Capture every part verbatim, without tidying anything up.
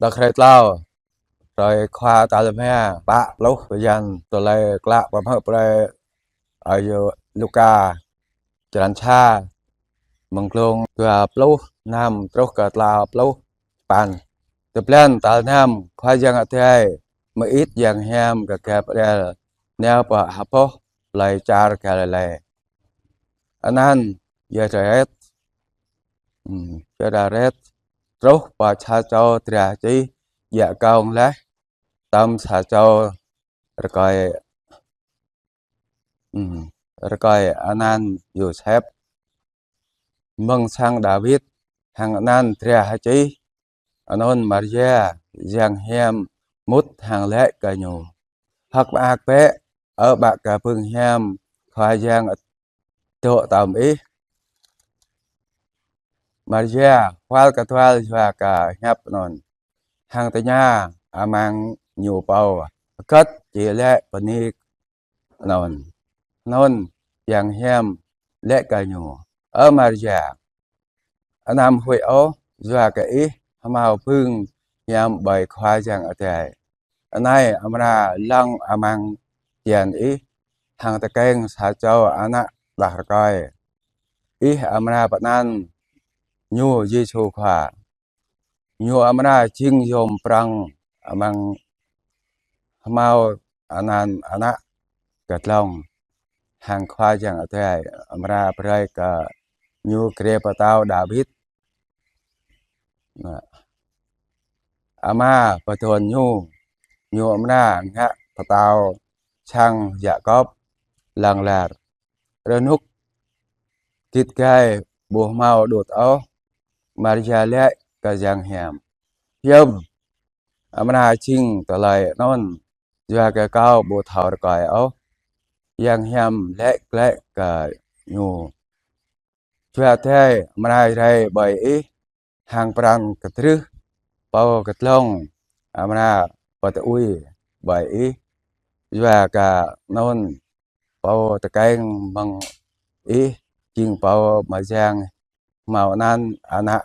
Tơkrê tlâo, hrơi khua tal rơma, pă pluh bơyan tơlơi klă pơmơ̆ prơi ơi Luka, črăn sa, mơ̆ng glông dua pluh năm truh kơ tlâo pluh sapăn. Tơblan tal năm, Khua Yang Adai mơit yang hiam kơ Gabriel nao pơ ha boh plơi čar Galilê, anăn Nazaret, ưm, Nazaret, truh pơ sa čô dra čih djă kông laih, tơm sa čô rơkơi, ưm, rơkơi anăn Yôsep, mơ̆ng sang Dawid, hăng anăn dra čih. Anŭn Maria, yang hiam mŭt hăng laĭ kơ ñu: Hơ̆k mơak bĕ, ơ ƀă kơ bưng hiam, Khua Yang dŏ tơm ih. Maria hual kơtual yua kơ hiăp anŭn, hăng tơña amăng ñu pô hơget či laĭ bơni anŭn. Anŭn yang hiam laĭ kơ ñu: Ơ Maria, anăm huĭ ôh, yua kơ ih hơmâo bưng hiam ƀơi Khua Yang Adai. Anai amra lăng amăng tian ih, hăng tơkeng sa čô ană đah rơkơi. Ih amra pơanăn ñu Yêsu Khua. Ñu amra jing yôm prăng amăng, hơmâo anăn ană kơtlông, hăng Khua Yang Adai amra brơi kơ ñu grê pơtao Dawid. Ama pơdon ñu, ñu amra ngă pơtao sang Yakôb lăng lar. Rơnŭk git gai ƀu hơmâo đŭt ôh, Maria laĭ kơ yang hiam: Hiưm amra jing tơlơi anŭn, yua kơ kâo ƀu thâo rơkơi ôh? Yang hiam laĭ glaĭ kơ ñu: Jua Adai amra rai ƀơi ih, hăng pran kơdrưh pô kơtlông amra pơtơui ƀơi ih. Yua kơ anŭn pô tơkeng mơ̆ng ih jing pô mơyang hơmâo anăn Ană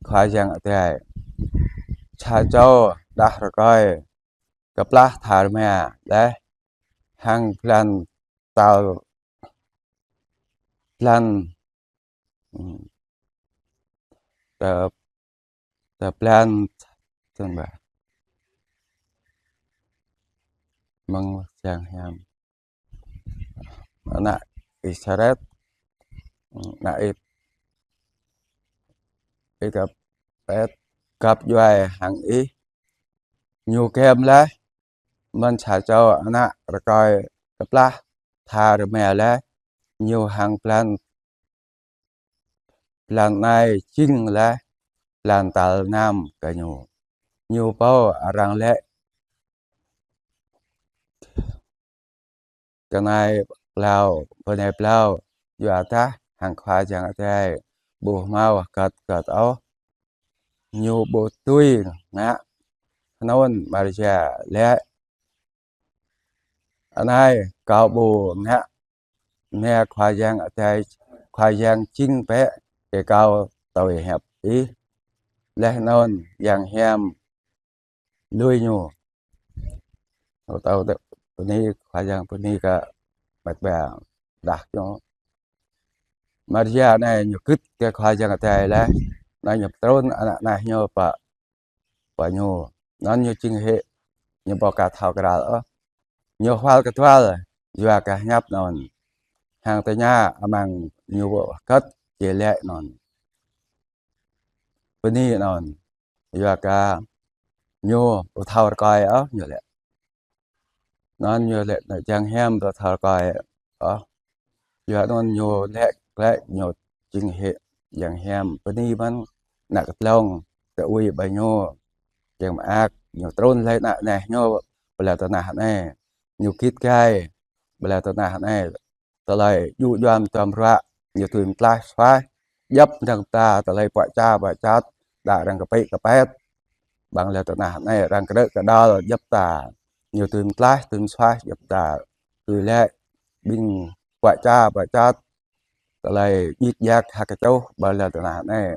Khua Yang Adai. Sa čô đah rơkơi kơplah tha rơma laih, hăng blan tal, blan, ưm, tơ, tơblan, tơblan mơ̆ng yang hiam, ană Israel, ană Ê-, Êgăpet, găp djuai hăng ih. Ñu gem laih mơ̆n sa čô ană rơkơi kơplah tha rơma laih, ñu hăng blan, blan anai jing laih blan tal năm kơ ñu. Ñu pô arăng laĭ kơnai blâo, bơnai blâo, yua dah hăng Khua Yang Adai ƀu hơmâo hơget hơget ôh. Ñu ƀu dưi ngă. Anŭn Maria laĭ: Anai, kâo ƀu ngă, nê Khua Yang Adai, Khua Yang jing bĕ kơ kâo tui hiăp ih. Laih anŭn yang hiam lui ñu. Tơl tơl tơ bơni, Khua Yang bơni kơ mĕt wa đah ñu. Maria anai ñu git kơ Khua Yang Adai laih, anai ñu pơtrŭn ană naih ñu pơ, pơ ñu. Anŭn ñu jing hĭ, ñu ƀu ka thâo krăl ôh. Ñu hual kơtual yua kơ hiăp anŭn, hăng tơña amăng ñu hơget či laĭ anŭn, bơni anŭn. Yua kơ ñu ƀu thâo rơkơi ôh, ñu laĭ. Anŭn ñu laĭ, ană yang hiam ƀu thâo rơkơi ôh. Yua anŭn ñu laĭ glaĭ ñu jing hĭ yang hiam bơni mơ̆n, ană kơtlông tơui ƀơi ñu, kiăng mơak, ñu trŭn laih ană naih ñu ƀơi lŏn tơnah anai. Ñu git gai ƀơi lŏn tơnah anai. Tơlơi djŭ djuăm duăm ruă, ñu dưi mơtlaih suaih djŏp mơdrŏng mơta, tơlơi puă ča puă čat, đa arăng kơpĭ kơpĕt ƀơi lŏn tơnah anai, arăng kơdrưh kơdal djŏp mơta. Ñu dưi mơtlaih, dưi mơsuaih djŏp mơta, dưi laĭ ƀing puă ča puă čat, tơlơi djik djak ha kơčoh ƀơi lŏn tơnah anai.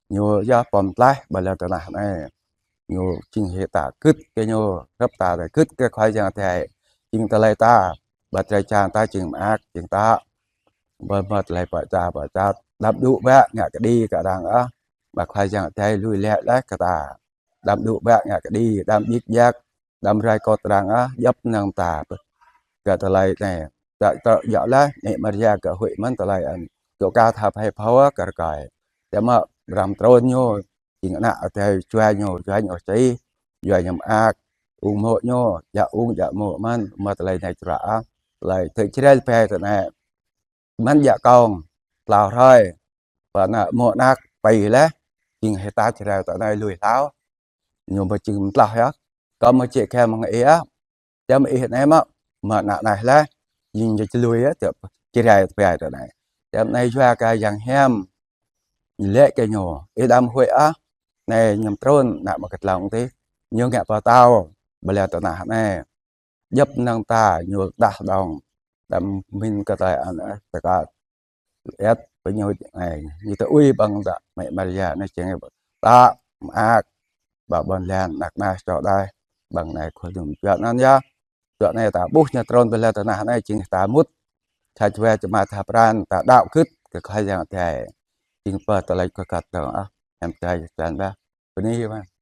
Ñu yơh pô mơtlaih ƀơi lŏn tơnah anai. Ñu jing hĭ ta gưt kơ ñu, hrup ta ta gưt kơ Khua Yang Adai. Jing tơlơi ta, ƀă tơlơi čang ta jing mơak, jing ta. Ƀă mơ̆ tơlơi pơčah pơčah, đăm dŏ ƀă ngă kơđi kơ arăng ah. Ƀă Khua Yang Adai lui lĕ laih kơ ta. Đăm dŏ ƀă ngă kơđi, đăm djik djak, đăm rai kŏt arăng ah, djŏp năng ta. Kơ tơlơi anai, ta, ta djŏ laih, Mĕ Maria kơ huĭ mơ̆n tơlơi anŭn. Dŏ ka tha phai phao kơ rơkơi. Tơma răm trôn ñu, jing ană Adai jua ñu, jua ñu čih, jua ñu mơak, ung mô̆ ñu, djă ung djă mô̆ mơ̆n, mơ̆ tơlơi anai čră ah. Tơlơi tơ črel phai tơ anai. Mơ̆n djă kông, tlao hrơi, ƀă ană mô̆ anak, pơ̆i laih, jing hĭ ta črel tơ anai lui hlâo. Ñu ƀu jing mơtlaih yơh. Kơ mơ̆ čih kơ mơ̆ng ih ah. Čăm ih anai mơ̆, mơ̆ ană anai laih, jing jĕ člui ah, tơ črel tơ phai tơ anai. Čăm anai jua kơ Yang Hiam, lĕ kơ ñu, ih đăm huĭ ah, anai ñu trôn, ană mơ̆ kơtlông tih, ñu ngă pơtao, ƀơi lĕ tơnah anai. Djŏp năng ta ñu đah đong, đăm min kơ tơlơi anai, tơkă ĕt pơ ñu anai. Ñu tơ ui ƀơ̆ng ta Mĕ Maria anai jing ta mơak, ƀă ƀôn lan, anak anai čô đai, ƀơ̆ng anai Khua Yang Adai anŭn yơh. Čô anai ta ƀuh ñu trôn ƀơi lĕ tơnah anai jing ta mŭt. Ča čua čơma tha pran, ta đaŏ gưt kơ Khua Yang Adai. Jing pơ tơlơi kơ kăt dơ̆ng ah, em čai čan ƀă. Bơni mơ̆n.